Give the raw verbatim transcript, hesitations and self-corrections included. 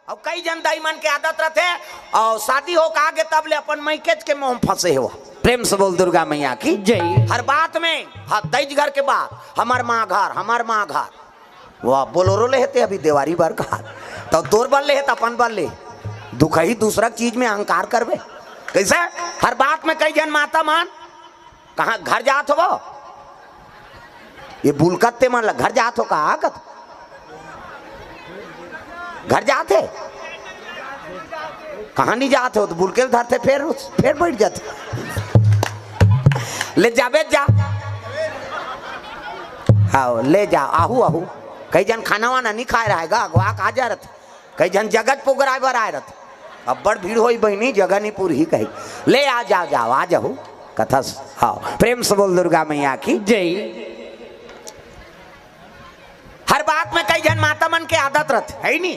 अउ कई झन दाई मन के आदत रथे, अउ शादी होके आगे तब ले अपन मइकेच के मोह में फंसे हे। प्रेम से बोल दुर्गा मैया की। जय। हर बात में, हाँ, दई घर के बात, हमर माँ घर, हमर माँ घर। वाह, बोलोरो ले हे ते अभी देवारी बर का, त तोर बर ले हे त अपन बर ले। दुखही दूसरा चीज में अहंकार करबे कैसे? हर बात में कई झन माता मन, कहाँ घर जात हो वो? ये बुलकत ते मन ला घर जात हो का? कत घर जात हे? कहाँ नहीं जात हो? त बुलके ल धरथे, फेर उस, फेर बैठ जाथे। ले जाबे जा। हाँ, ले जा, आहू, आहू। कई झन खाना वाना नहीं खाए रहे गा, अगवा के आ जा रथे। कई झन जगत पोगराए बर आए रथे। अब्बड़ भीड़ होई बहिनी, जगह नहीं पूरही कही। ले आ, जाओ, जाओ, आ जाहू। कथस, हाँ, प्रेम से बोल दुर्गा मैया की। जय। हर बात में कई झन माता मन के आदत रथे, है नी?